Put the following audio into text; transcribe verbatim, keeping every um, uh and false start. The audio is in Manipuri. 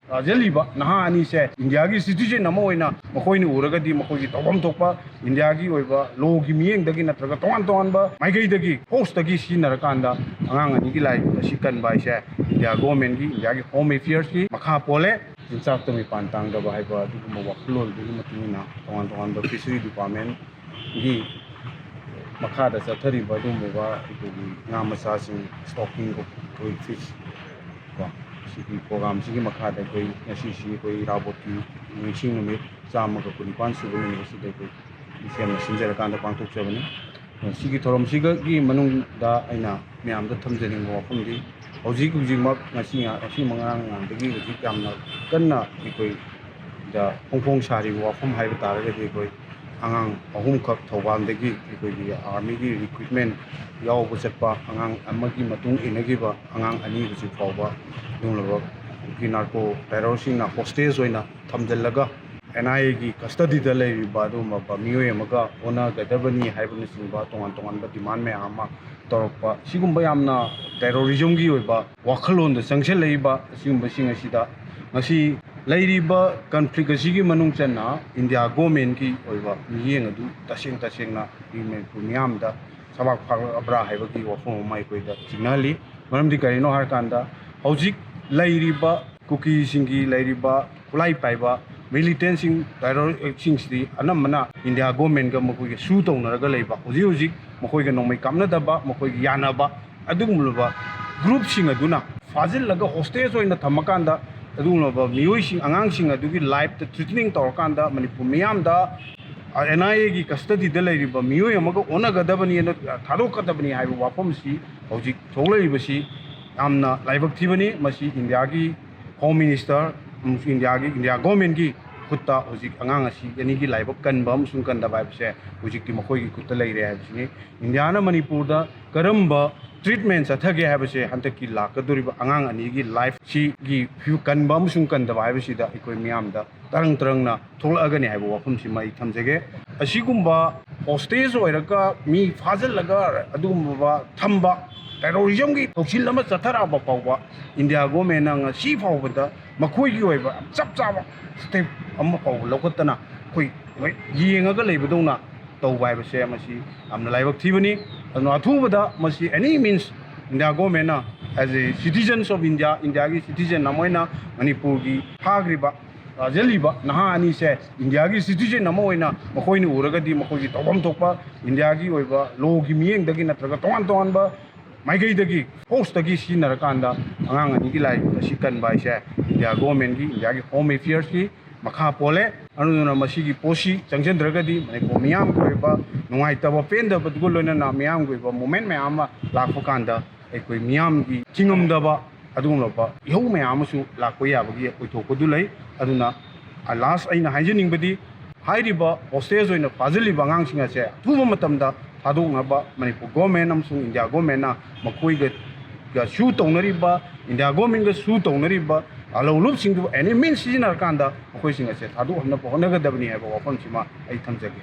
ꯇꯥꯖꯜꯂꯤꯕ ꯅꯍꯥ ꯑꯅꯤꯁꯦ ꯏꯟꯗꯤꯌꯥꯒꯤ ꯁꯤꯇꯤꯖꯦꯟ ꯑꯃ ꯑꯣꯏꯅ ꯃꯈꯣꯏꯅ ꯎꯔꯒꯗꯤ ꯃꯈꯣꯏꯒꯤ ꯇꯧꯐꯝ ꯊꯣꯛꯄ ꯏꯟꯗꯤꯌꯥꯒꯤ ꯑꯣꯏꯕ ꯂꯣꯒꯤ ꯃꯤꯠꯌꯦꯡꯗꯒꯤ ꯅꯠꯇ꯭ꯔꯒ ꯇꯣꯉꯥꯟ ꯇꯣꯉꯥꯟꯕ ꯃꯥꯏꯀꯩꯗꯒꯤ ꯐꯣꯔꯁꯇꯒꯤ ꯁꯤꯖꯤꯟꯅꯔꯀꯥꯟꯗ ꯑꯉꯥꯡ ꯑꯅꯤꯒꯤ ꯂꯥꯏꯔꯤꯛ ꯑꯁꯤ ꯀꯟꯕ ꯍꯥꯏꯁꯦ ꯏꯟꯗꯤꯌꯥ ꯒꯣꯔꯃꯦꯟꯒꯤ, ꯏꯟꯗꯤꯌꯥꯒꯤ ꯍꯣꯝ ꯑꯦꯐꯤꯌꯔꯁꯀꯤ ꯃꯈꯥ ꯄꯣꯜꯂꯦ꯫ ꯆꯤꯟꯖꯥꯛꯇ ꯃꯤꯄꯥꯟ ꯇꯥꯡꯗꯕ ꯍꯥꯏꯕ ꯑꯗꯨꯒꯨꯝꯕ ꯋꯥꯈꯜꯂꯣꯟꯗꯨꯒꯤ ꯃꯇꯨꯡ ꯏꯟꯅ ꯇꯣꯉꯥꯟ ꯇꯣꯉꯥꯟꯕ ꯐꯤꯁꯔꯤ ꯗꯤꯄꯥꯔꯠꯃꯦꯟꯒꯤ ꯃꯈꯥꯗ ꯆꯠꯊꯔꯤꯕ ꯑꯗꯨꯒꯨꯝꯂꯕ ꯑꯩꯈꯣꯏꯒꯤ ꯉꯥ ꯃꯆꯥꯁꯤꯡ ꯁ꯭ꯇꯣꯛꯀꯤꯡ ꯑꯩꯈꯣꯏ ꯐꯤꯁ ꯀꯣ, ꯁꯤꯒꯤ ꯄ꯭ꯔꯣꯒꯥꯝꯁꯤꯒꯤ ꯃꯈꯥꯗ ꯑꯩꯈꯣꯏ ꯉꯁꯤꯁꯤ ꯑꯩꯈꯣꯏ ꯏꯔꯥꯕꯣꯠꯀꯤ ꯅꯤꯡꯁꯤꯡ ꯅꯨꯃꯤꯠ ꯆꯥꯝꯃꯒ ꯀꯨꯟꯅꯤꯄꯥꯟ ꯁꯨꯕ ꯅꯨꯃꯤꯠ ꯑꯁꯤꯗ ꯑꯩꯈꯣꯏ ꯁꯦꯝꯅ ꯁꯤꯟꯖꯔꯀꯥꯟꯗ ꯄꯥꯡꯊꯣꯛꯆꯕꯅꯤ꯫ ꯁꯤꯒꯤ ꯊꯧꯔꯝꯁꯤꯒꯤ ꯃꯅꯨꯡꯗ ꯑꯩꯅ ꯃꯌꯥꯝꯗ ꯊꯝꯖꯅꯤꯡꯕ ꯋꯥꯐꯝꯗꯤ, ꯍꯧꯖꯤꯛ ꯍꯧꯖꯤꯛꯃꯛ ꯉꯁꯤ ꯉꯥ-, ꯉꯁꯤ ꯉꯔꯥꯡ ꯉꯍꯥꯟꯗꯒꯤ ꯍꯧꯖꯤꯛ ꯌꯥꯝꯅ ꯀꯟꯅ ꯑꯩꯈꯣꯏꯗ ꯐꯣꯡ ꯐꯣꯡ ꯁꯥꯔꯤꯕ ꯋꯥꯐꯝ ꯍꯥꯏꯕ ꯇꯥꯔꯒꯗꯤ, ꯑꯩꯈꯣꯏ ꯑꯉꯥꯡ ꯑꯍꯨꯝꯈꯛ ꯊꯧꯕꯥꯜꯗꯒꯤ ꯑꯩꯈꯣꯏꯒꯤ ꯑꯥꯔꯃꯤꯒꯤ ꯔꯤꯀ꯭ꯔꯨꯠꯃꯦꯟ ꯌꯥꯎꯕ ꯆꯠꯄ ꯑꯉꯥꯡ ꯑꯃꯒꯤ ꯃꯇꯨꯡ ꯏꯟꯅꯈꯤꯕ ꯑꯉꯥꯡ ꯑꯅꯤ ꯍꯧꯖꯤꯛ ꯐꯥꯎꯕ ꯑꯗꯨꯒꯨꯝꯂꯕ ꯍꯧꯖꯤꯛꯀꯤ ꯅꯥꯔꯀꯣ ꯇꯦꯔꯣꯔꯁꯤꯡꯅ ꯍꯣꯁꯇꯦꯖ ꯑꯣꯏꯅ ꯊꯝꯖꯤꯜꯂꯒ ꯑꯦꯟ ꯑꯥꯏ ꯑꯦꯒꯤ ꯀꯁꯇꯗꯤꯗ ꯂꯩꯔꯤꯕ ꯑꯗꯨꯒꯨꯝꯂꯕ ꯃꯤꯑꯣꯏ ꯑꯃꯒ ꯑꯣꯟꯅꯒꯗꯕꯅꯤ ꯍꯥꯏꯕꯅꯆꯤꯡꯕ ꯇꯣꯉꯥꯟ ꯇꯣꯉꯥꯟꯕ ꯗꯤꯃꯥꯟ ꯃꯌꯥꯝ ꯑꯃ ꯇꯧꯔꯛꯄ, ꯁꯤꯒꯨꯝꯕ ꯌꯥꯝꯅ ꯇꯦꯔꯣꯔꯤꯖꯝꯒꯤ ꯑꯣꯏꯕ ꯋꯥꯈꯜꯂꯣꯟꯗ ꯆꯪꯁꯤꯜꯂꯛꯏꯕ ꯑꯁꯤꯒꯨꯝꯕꯁꯤꯡ ꯑꯁꯤꯗ ꯉꯁꯤ ꯂꯩꯔꯤꯕ ꯀꯟꯐ꯭ꯂꯤꯛ ꯑꯁꯤꯒꯤ ꯃꯅꯨꯡ ꯆꯟꯅ ꯏꯟꯗꯤꯌꯥ ꯒꯣꯔꯃꯦꯟꯒꯤ ꯑꯣꯏꯕ ꯃꯤꯠꯌꯦꯡ ꯑꯗꯨ ꯇꯁꯦꯡ ꯇꯁꯦꯡꯅ ꯃꯅꯤꯄꯨꯔ ꯃꯤꯌꯥꯝꯗ ꯁꯕꯥꯛ ꯐꯥꯔꯛꯑꯕ꯭ꯔꯥ ꯍꯥꯏꯕꯒꯤ ꯋꯥꯐꯝ ꯑꯃ ꯑꯩꯈꯣꯏꯗ ꯆꯤꯡꯅꯍꯜꯂꯤ꯫ ꯃꯔꯝꯗꯤ ꯀꯔꯤꯅꯣ ꯍꯥꯏꯔꯀꯥꯟꯗ, ꯍꯧꯖꯤꯛ ꯂꯩꯔꯤꯕ ꯀꯨꯀꯤꯁꯤꯡꯒꯤ ꯂꯩꯔꯤꯕ ꯈꯨꯠꯂꯥꯏ ꯄꯥꯏꯕ ꯃꯤꯂꯤꯇꯦꯟꯁꯤꯡ, ꯇꯦꯔꯣꯔꯤꯁꯁꯤꯡꯁꯤꯗꯤ ꯑꯅꯝꯕꯅ ꯏꯟꯗꯤꯌꯥ ꯒꯣꯔꯃꯦꯟꯒ ꯃꯈꯣꯏꯒ ꯁꯨ ꯇꯧꯅꯔꯒ ꯂꯩꯕ, ꯍꯧꯖꯤꯛ ꯍꯧꯖꯤꯛ ꯃꯈꯣꯏꯒ ꯅꯣꯡꯃꯩ ꯀꯥꯞꯅꯗꯕ, ꯃꯈꯣꯏꯒ ꯌꯥꯅꯕ ꯑꯗꯨꯒꯨꯝꯂꯕ ꯒ꯭ꯔꯨꯞꯁꯤꯡ ꯑꯗꯨꯅ ꯐꯥꯖꯤꯜꯂꯒ ꯍꯣꯁꯇꯦꯖ ꯑꯣꯏꯅ ꯊꯝꯃꯀꯥꯟꯗ ꯑꯗꯨꯒꯨꯝꯂꯕ ꯃꯤꯑꯣꯏꯁꯤꯡ, ꯑꯉꯥꯡꯁꯤꯡ ꯑꯗꯨꯒꯤ ꯂꯥꯏꯐꯇ ꯊ꯭ꯔꯤꯇꯅꯤꯡ ꯇꯧꯔꯀꯥꯟꯗ ꯃꯅꯤꯄꯨꯔ ꯃꯤꯌꯥꯝꯗ ꯑꯦꯟ ꯑꯥꯏ ꯑꯦꯒꯤ ꯀꯁꯇꯗꯤꯗ ꯂꯩꯔꯤꯕ ꯃꯤꯑꯣꯏ ꯑꯃꯒ ꯑꯣꯟꯅꯒꯗꯕꯅꯤ, ꯊꯥꯗꯣꯛꯀꯗꯕꯅꯤ ꯍꯥꯏꯕ ꯋꯥꯐꯝꯁꯤ ꯍꯧꯖꯤꯛ ꯊꯣꯛꯂꯛꯏꯕꯁꯤ ꯌꯥꯝꯅ ꯂꯥꯏꯕꯛ ꯊꯤꯕꯅꯤ꯫ ꯃꯁꯤ ꯏꯟꯗꯤꯌꯥꯒꯤ ꯍꯣꯝ ꯃꯤꯅꯤꯁꯇꯔ ꯑꯃꯁꯨꯡ ꯏꯟꯗꯤꯌꯥꯒꯤ, ꯏꯟꯗꯤꯌꯥ ꯒꯣꯔꯃꯦꯟꯒꯤ ꯈꯨꯠꯇ ꯍꯧꯖꯤꯛ ꯑꯉꯥꯡ ꯑꯁꯤ ꯑꯅꯤꯒꯤ ꯂꯥꯏꯕꯛ ꯀꯟꯕ ꯑꯃꯁꯨꯡ ꯀꯟꯗꯕ ꯍꯥꯏꯕꯁꯦ ꯍꯧꯖꯤꯛꯇꯤ ꯃꯈꯣꯏꯒꯤ ꯈꯨꯠꯇ ꯂꯩꯔꯦ ꯍꯥꯏꯕꯁꯤꯅꯤ꯫ ꯏꯟꯗꯤꯌꯥꯅ ꯃꯅꯤꯄꯨꯔꯗ ꯀꯔꯝꯕ ꯇ꯭ꯔꯤꯠꯃꯦꯟ ꯆꯠꯊꯒꯦ ꯍꯥꯏꯕꯁꯦ ꯍꯟꯗꯛꯀꯤ ꯂꯥꯛꯀꯗꯧꯔꯤꯕ ꯑꯉꯥꯡ ꯑꯅꯤꯒꯤ ꯂꯥꯏꯐꯁꯤꯒꯤ ꯐꯤꯕꯝ ꯀꯟꯕ ꯑꯃꯁꯨꯡ ꯀꯟꯗꯕ ꯍꯥꯏꯕꯁꯤꯗ ꯑꯩꯈꯣꯏ ꯃꯤꯌꯥꯝꯗ ꯇꯔꯪ ꯇꯔꯪꯅ ꯊꯣꯛꯂꯛꯑꯒꯅꯤ ꯍꯥꯏꯕ ꯋꯥꯐꯝꯁꯤꯃ ꯑꯩ ꯊꯝꯖꯒꯦ꯫ ꯑꯁꯤꯒꯨꯝꯕ ꯍꯣꯁꯇꯦꯖ ꯑꯣꯏꯔꯒ ꯃꯤ ꯐꯥꯖꯤꯜꯂꯒ ꯑꯗꯨꯒꯨꯝꯕ ꯊꯝꯕ ꯇꯦꯔꯣꯔꯤꯖꯝꯒꯤ ꯊꯧꯁꯤꯜ ꯑꯃ ꯆꯠꯊꯔꯛꯑꯕ ꯐꯥꯎꯕ ꯏꯟꯗꯤꯌꯥ ꯒꯣꯔꯃꯦꯟꯅ ꯉꯁꯤ ꯐꯥꯎꯕꯗ ꯃꯈꯣꯏꯒꯤ ꯑꯣꯏꯕ ꯌꯥꯝ ꯆꯞ ꯆꯥꯕ ꯁ꯭ꯇꯦꯞ ꯑꯃ ꯐꯥꯎꯕ ꯂꯧꯈꯠꯇꯅ ꯑꯩꯈꯣꯏ ꯍꯣꯏ ꯌꯦꯡꯉꯒ ꯂꯩꯕꯗꯧꯅ ꯇꯧꯕ ꯍꯥꯏꯕꯁꯦ ꯃꯁꯤ ꯌꯥꯝꯅ ꯂꯥꯏꯕꯛ ꯊꯤꯕꯅꯤ꯫ ꯑꯗꯨꯅ ꯑꯊꯨꯕꯗ ꯃꯁꯤ any means ꯏꯟꯗꯤꯌꯥ ꯒꯣꯔꯃꯦꯟꯅ as a citizens of India, ꯏꯟꯗꯤꯌꯥꯒꯤ ꯁꯤꯇꯤꯖꯟ ꯑꯃ ꯑꯣꯏꯅ ꯃꯅꯤꯄꯨꯔꯒꯤ ꯐꯥꯈ꯭ꯔꯤꯕ ꯐꯥꯖꯤꯜꯂꯤꯕ ꯅꯍꯥ ꯑꯅꯤꯁꯦ ꯏꯟꯗꯤꯌꯥꯒꯤ ꯁꯤꯇꯤꯖꯦꯟ ꯑꯃ ꯑꯣꯏꯅ ꯃꯈꯣꯏꯅ ꯎꯔꯒꯗꯤ ꯃꯈꯣꯏꯒꯤ ꯇꯧꯐꯝ ꯊꯣꯛꯄ ꯏꯟꯗꯤꯌꯥꯒꯤ ꯑꯣꯏꯕ ꯂꯣꯒꯤ ꯃꯤꯠꯌꯦꯡꯗꯒꯤ ꯅꯠꯇ꯭ꯔꯒ ꯇꯣꯉꯥꯟ ꯇꯣꯉꯥꯟꯕ ꯃꯥꯏꯀꯩꯗꯒꯤ ꯐꯣꯔꯁꯇꯒꯤ ꯁꯤꯖꯤꯟꯅꯔꯀꯥꯟꯗ ꯑꯉꯥꯡ ꯑꯅꯤꯒꯤ ꯂꯥꯏꯔꯤꯛ ꯑꯁꯤ ꯀꯟꯕ ꯍꯥꯏꯁꯦ ꯏꯟꯗꯤꯌꯥ ꯒꯣꯔꯃꯦꯟꯒꯤ, ꯏꯟꯗꯤꯌꯥꯒꯤ ꯍꯣꯝ ꯑꯦꯐꯤꯌꯔꯁꯀꯤ ꯃꯈꯥ ꯄꯣꯜꯂꯦ꯫ ꯑꯗꯨꯗꯨꯅ ꯃꯁꯤꯒꯤ ꯄꯣꯠꯁꯤ ꯆꯪꯁꯤꯟꯗ꯭ꯔꯒꯗꯤ ꯃꯅꯤꯄꯨꯔ ꯃꯤꯌꯥꯝꯒꯤ ꯑꯣꯏꯕ ꯅꯨꯡꯉꯥꯏꯇꯕ ꯄꯦꯟꯗꯕꯗꯨꯒ ꯂꯣꯏꯅꯅ ꯃꯤꯌꯥꯝꯒꯤ ꯑꯣꯏꯕ ꯃꯨꯞꯃꯦꯟ ꯃꯌꯥꯝ ꯑꯃ ꯂꯥꯛꯄ ꯀꯥꯟꯗ ꯑꯩꯈꯣꯏ ꯃꯤꯌꯥꯝꯒꯤ ꯊꯤꯡꯉꯝꯗꯕ ꯑꯗꯨꯒꯨꯝꯂꯕ ꯏꯍꯧ ꯃꯌꯥꯝ ꯑꯃꯁꯨ ꯂꯥꯛꯄ ꯌꯥꯕꯒꯤ ꯑꯣꯏꯊꯣꯛꯄꯗꯨ ꯂꯩ꯫ ꯑꯗꯨꯅ ꯂꯥꯁ ꯑꯩꯅ ꯍꯥꯏꯖꯅꯤꯡꯕꯗꯤ ꯍꯥꯏꯔꯤꯕ ꯍꯣꯁꯇꯦꯖ ꯑꯣꯏꯅ ꯐꯥꯖꯤꯜꯂꯤꯕ ꯑꯉꯥꯡꯁꯤꯡ ꯑꯁꯦ ꯑꯊꯨꯕ ꯃꯇꯝꯗ ꯊꯥꯗꯣꯛꯅꯕ ꯃꯅꯤꯄꯨꯔ ꯒꯣꯔꯃꯦꯟ ꯑꯃꯁꯨꯡ ꯏꯟꯗꯤꯌꯥ ꯒꯣꯔꯃꯦꯟꯅ ꯃꯈꯣꯏꯒ ꯁꯨ ꯇꯧꯅꯔꯤꯕ, ꯏꯟꯗꯤꯌꯥ ꯒꯣꯔꯃꯦꯟꯒ ꯁꯨ ꯇꯧꯅꯔꯤꯕ ꯑꯂꯧꯂꯨꯞꯁꯤꯡꯗꯨ any means ꯁꯤꯖꯤꯟꯅꯔꯀꯥꯟꯗ ꯃꯈꯣꯏꯁꯤꯡ ꯑꯁꯦ ꯊꯥꯗꯣꯛꯍꯟꯅꯕ ꯍꯣꯠꯅꯒꯗꯕꯅꯤ ꯍꯥꯏꯕ ꯋꯥꯐꯝꯁꯤꯃ ꯑꯩ ꯊꯝꯖꯒꯦ꯫